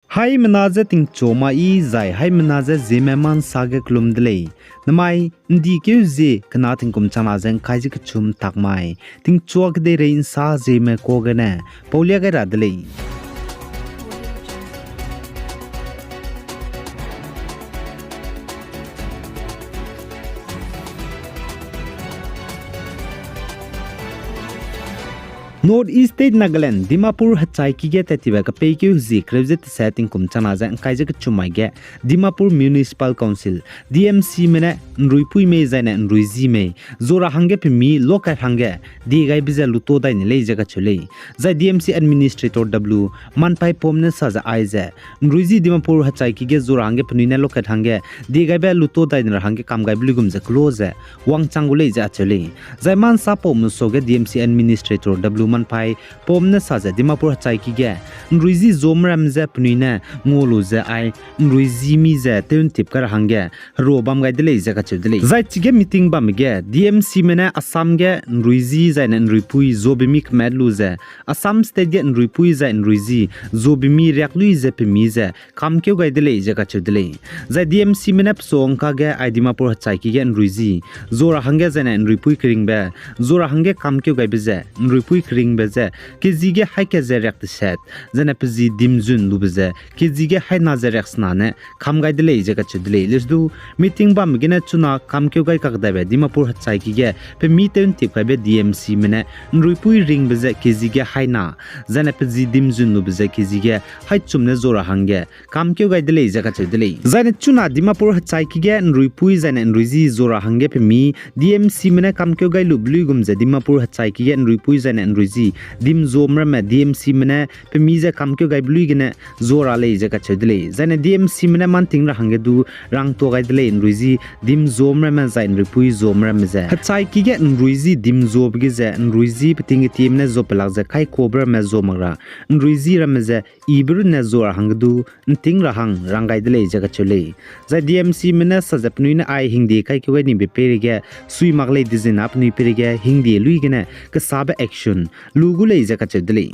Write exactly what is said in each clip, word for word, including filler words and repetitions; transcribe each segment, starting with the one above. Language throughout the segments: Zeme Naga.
Haimena je tingchu mai zai haimena je zieme mansa ge kelum de lei. Namai, ’ndi keu zie kena tingkum changna ze ’ngkai ze kechum tak mai. Tingchua kedeirei ’nsa zieme kuâ gene paulia gai ra de lei. North East State Nagaland, Dimapur hechaiki ge tattibe kepeikeu hezie kereu ze teset tingkum changna ze ’ngkai ze kechum mai ge, Dimapur Municipal Council, D M Cme ne ’nruipui mei zaine ’nruizi mei, zora hangge pemi lokat hangge, diegaibe ze luto dai ne lei ze kacheu lei. Zai D M C Administrator W Manpai Pom ne sa ze aize, ’nruizi Dimapur hechaiki ge zora hangge penui ne lokat hangge, diegaibe luto dai ne ra hangge kam gaibe luigum ze kelo ze, wangchang gu lei ze acheu lei. Zai mansa pau mesuage D M C Administrator W Manpai Pom ne sa ze Dimapur hechaiki ge, ’nruizi zomramme je penui ne ngua lu ze ai, ’nruizi mi ze tew'ntip kai ra hangge, herua bam gai de lei ze kacheu de lei. Zai chige meeting bamme ge, D M Cme ne Assam ge ’nruizi zaine ’nruipui zobe mi kemat lu ze, Assam State ge ’nruipui zai ’nruizi zobe mi riak lui ze pemi ze, kamkeu gai de lei ze kacheu de lei. Zai D M Cme ne pesuangka ge ai Dimapur hechaiki ge ’nruizi, zora hangge zaine ’nruipui keringbe, zora hangge kamkeu gaibe ze, ’nruipui keringbe ze, K G ge haî kat ze riak teset, zaine pe zi dimzun lube ze, K G ge haî na ze riak sena ne, kam gai de lei ze kacheu de lei. Leusdu, meeting bamme gene chuna kamkeu gai kakdaibe Dimapur hechaiki ge, pemi tew'ntip kaibe D M Cme ne, ’nruipui ringbe ze K G ge haî na, zaine pe zi dimzun lube ze K G ge haî chum ne zora hangge, kamkeu gai de lei ze kacheu de lei. Zaine chuna Dimapur hechaiki ge ’nruipui zaine ’nruizi zora hangge pemi, D M Cme ne kamkeu gai lube luigum ze Dimapur hechaiki ge ’nruipui zaine ’nruizi, dim zomramme D M Cme ne pemi ze kamkeu gaibe lui gene zora lei ze kacheu de lei. Zaine D M Cme ne manting ra hangge du rangtua gai de lei ’nruizi, dim zomramme zai ’nruipui zomramme ze. Hechaiki ge ’nruizi dim zobe ge ze ’nruizi peting ketieme ne zo pelak ze kaikuabe ramme zo mak ra, ’nruizi ramme ze ibe runne zora hangge du ’nting ra hang rang gai de lei ze kacheu lei. Zai D M Cme ne sa ze penui ne ai hingde kaikeu gai nibe peireige, sui mak lei dizena penui peireige hingde lui gene kesabe action lu gu lei ze kacheu de lei.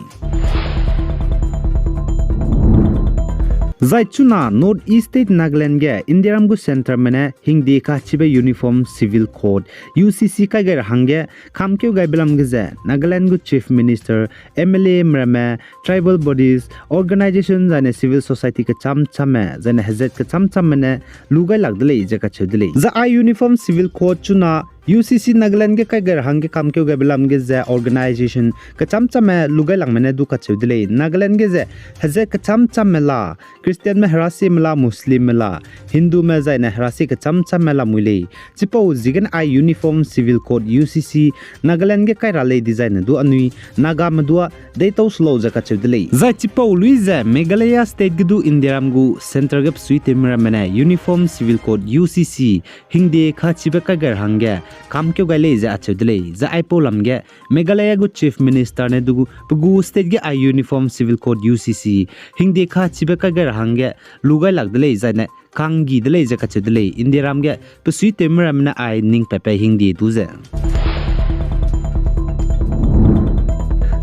Zai chuna North East State Nagaland ge Indiaram gu centreme ne hingde kachibe Uniform Civil Code, U C C kai gai ra hangge, kamkeu gaibe lam ge ze Nagaland gu Chief Minister, M L A meramme, tribal bodies, organisation zaine civil society kecham chamme, zaine hezat kecham chamme ne lu gai lak de lei ze kacheu de lei. Zai ai Uniform Civil Code chuna U C C Nagaland ge kai gai ra hangge kamkeu gaibe lam ge ze organisation kecham chamme lu gai lakme ne du kacheu de lei. Nagaland ge ze hezat kecham chamme la, Christianme herasieme la, Muslimme la, Hindume zaine herasi kecham chamme lamui lei. Chipau ziegene ai Uniform Civil Code, U C C, Nagaland ge kai ra lei dizai ne du anui Nagame dua deitau se lau ze kacheu de lei. Zai chipau lui ze Meghalaya State ge du Indiaram gu centre ge besuitewme ramme ne Uniform Civil Code, U C C, hingde kachibe kai gai ra hangge kamkeu gai lei ze acheu de lei. Zai aipau lam ge Meghalaya gu Chief Minister ne du pe gu state ge ai Uniform Civil Code, U C C, hingde kachibe kai gai ra hangge lu gai lak de lei zaine kanggi de lei ze kacheu de lei. Indiaram ge besuitewme ramme ne ai ning pepe hingde du ze.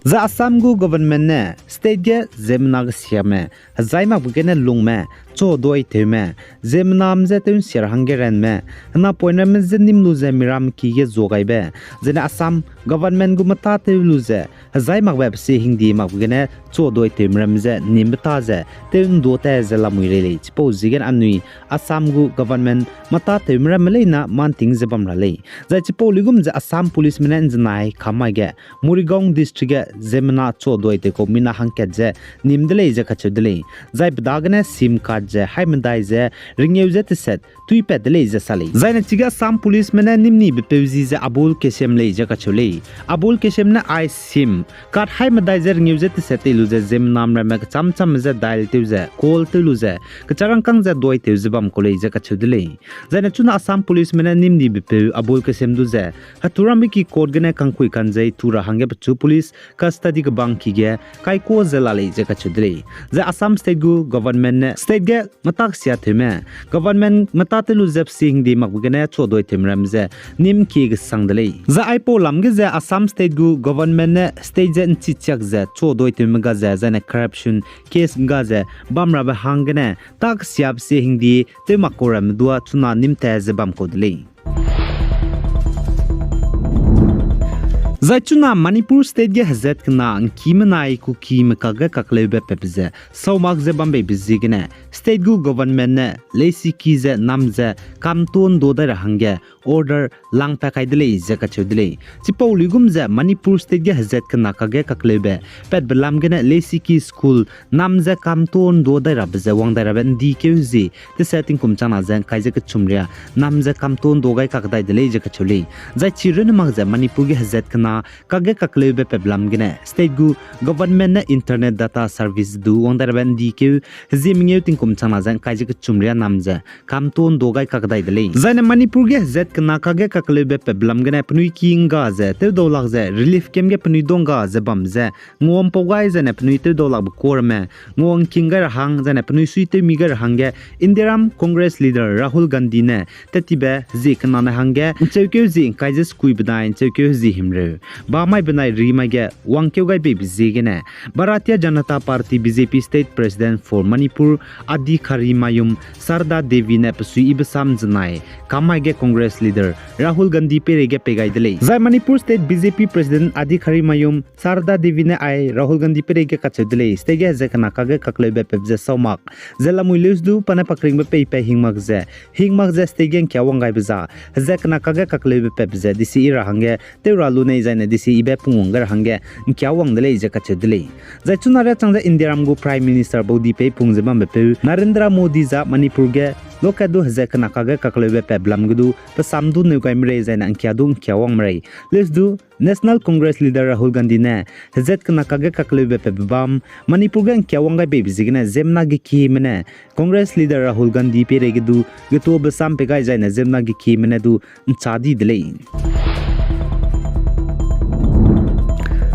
Zai Assam gu government ne state ge ziemmena kesiame, hezai makbe gene lungme, chu duaitewme, ziemmename je tew ’nsia ra hangge ranme, henapoine ramme je nîm lu ze miram ki ge zuagaibe, zene Assam government gu metâtew lu ze, hezai makbe pesie hingde makbe gene chu duaitewme ramme je nîmbe tâ ze tew ’nduâ ta ze lamui rei lei. Chipau ziegene anui Assam gu government metâtewme ramme leine manting ze bam ra lei. Zai chipau luigum ze Assam policeme ne ’nzenai kam mai ge Morigaon district ge ziemmena chu duaitew kau mina hangkat ze nîm de lei ze kacheu de lei. Zai pe dagene SIM card ze haî medai ze rengeu ze teset tuipat de lei ze sa lei. Zaine chige Assam policeme ne nîm nibepeu zi ze Abul Kasem lei ze kacheu lei. Abul Kasem ne ai SIM card haî medai ze rengeu ze teset tei lu ze ziemmename ramme kecham chamme je dial tew ze, call tew lu ze, kecharangkâng ze duaitew ze bam kau lei ze kacheu de lei. Zaine chuna Assam policeme ne nîm nibepeu Abul Kasem du ze, heturambe ki court gene kangkui kanzei tu ra hangge pechu police custody kebang ki ge kaikua ze la lei ze kacheu de lei. Zai Assam State gu government ne state ge metak sia tewme, government metak tew lu ze pesi hingdi makbe gene chuadoi tewme ramme ze nîm kie kesang de lei. Zai aipau lam ge ze Assam State gu government ne state ze nchichiak ze chuadoi tewme ga ze, zaine corruption case ga ze bam rabe hanggene tak sia pesi hingdi tew mak kau ramme dua chuna nîm ta ze bam kau de lei. Zai chuna Manipur State ge hezat kena ngki menai Kukime kakge kakleube pep ze saumak ze bam beibe ziegene state gu government ne leisiki ze nam ze kamtuâ ndua dai ra hangge order lang pa kai de lei ze kacheu de lei. Chipau luigum ze Manipur State ge hezat kena kakge kakleube patbe lam gene leisiki school nam ze kamtuâ ndua dai rabe ze wang dai rabe ndikeu hezie tese tingkum changna ze ngkai ze kechum ria nam ze kamtuâ ndua gai kakdai de lei ze kacheu lei. Zai chi runne mak ze Manipur ge hezat kena kakge kakleube pep lam gene state gu government ne internet data service du wang dai rabe ndikeu hezie mengeu tingkum changna ze ngkai ze kechum ria nam ze kamtuâ ndua gai kakdai de lei. Zaine Manipur ge hezat kena kakge kakleube pep lam gene penui ki ngga ze tewdau lak ze relief camp ge penui dongga ze bam ze nguampau gai zaine penui tewdau lakbe kuâ ramme nguangking gai ra hang zaine penui suitewmi gai ra hangge Indiaram Congress leader Rahul Gandhi ne tettibe hezie kena ne hangge ncheukeu hezie ngkai ze sekuibe nai ncheukeu hezie himreu ba mai benai ri mai ge wangkeu gai beibe ziegene Bharatiya Janata Party B J P State President for Manipur Adi Khari Mayum Sarda Devi ne pesui ibe sam zenai kam mai ge Congress leader Rahul Gandhi peireige pei gai de lei. Zai Manipur State B J P President Adi Khari Mayum Sarda Devi ne ai Rahul Gandhi peireige kacheu de lei. State ge hezat kena kakge kakleube pep ze saumak ze lamui leus du pa ne pakringbe peipe hingmak ze, hingmak ze state ge ngkia wang gaibe za, hezat kena kakge kakleube pep ze D C E ra hangge tew ra lu nei zaine D C E be pungwang gai ra hangge ngkia wang de lei ze kacheu de lei. Zai chuna ria chang ze Indiaram gu Prime Minister baudi pei pung ze bambepeu Narendra Modi za Manipur ge lokat du hezat kena kakge kakleube pep lam ge du pesam du neu gai merei zaine ngkia du ngkia wang merei leus du National Congress leader Rahul Gandhi ne hezat kena kakge kakleube pep bam Manipur ge ngkia wang gai beibe ziegene ziemmena gekieme ne Congress leader Rahul Gandhi peireige du getuabe sam pei gai zaine ziemmena gekieme ne du ncha di de lei.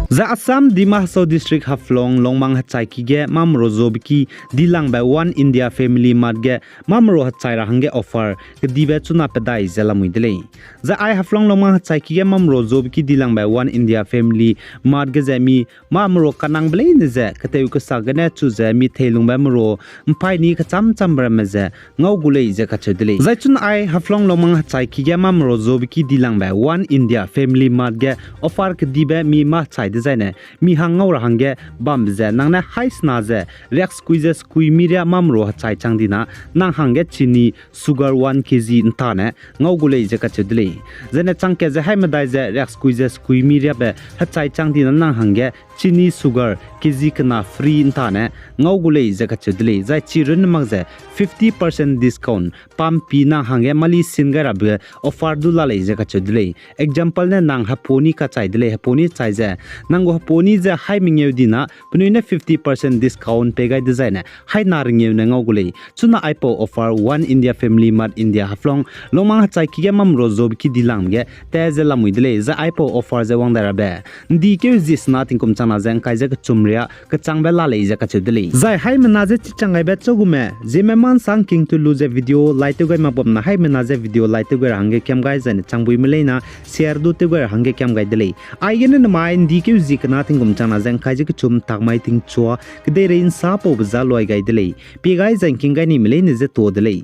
Zai Assam Dima Hasao District Haflong Longmang hechaiki ge mamero zobe ki dilangbe One India Family Mart ge mamero hechai ra hangge offer kedibe chuna pedai ze lamui de lei. Zai ai Haflong Longmang hechaiki ge mamero zobe ki dilangbe One India Family Mart ge ze mi mamero kanangbe leine ze ketew kesa gene chu ze mi theilungbe mero mpaî ni kecham chambe ramme ze ngau gu lei ze kacheu de lei. Zai chuna ai Haflong Longmang hechaiki ge mamero zobe ki dilangbe One India Family Mart ge offer kedibe mi mâ chai dezaine mi hang ngau ra hangge bambe ze nang ne haî sena ze riaksekui ze sekui mi riâ mamero hechai chang dina nang hangge chini sugar one K G ntane ngau gu lei ze kacheu de lei. Zaine changkat ze haî medai ze riaksekui ze sekui mi riâbe hechai chang dina nang hangge chini sugar K G kena free ntane ngau gu lei ze kacheu de lei. Zai chi runne mak ze fifty percent discount pampi nang hangge mali sin gai rabe offer du la lei ze kacheu de lei. Example ne nang heponi kachai de lei, heponi chai ze nang gu heponi ze haî mengeu dina penui ne fifty percent discount pei gai dezaine haî na rengeu ne ngau gu lei. Chuna aipau offer One India Family Mart India Haflong Longmang hechaiki ge mamero zobe ki dilang ge te ze lamui de lei. Zai aipau offer ze wang dai rabe ndikeu hezie sena tingkum changna ze ngkai ze kechum riâ kechangbe la lei ze kacheu de lei. Zai haîmena ze chichang gaibe châugume, Zeme Mansang king tu lu ze video like tew gai mak bamna haîmena ze video like tew gai ra hangge kiam gai zaine changbuime leina share du tew gai ra hangge kiam gai de lei. Aigene nemai ndikeu hezie kena tingkum changna ze ngkai ze kechum tak mai tingchua kedeirei nsa paube za luai gai de lei. Pie gai zai ngking gai nime leine ze tuâ de lei.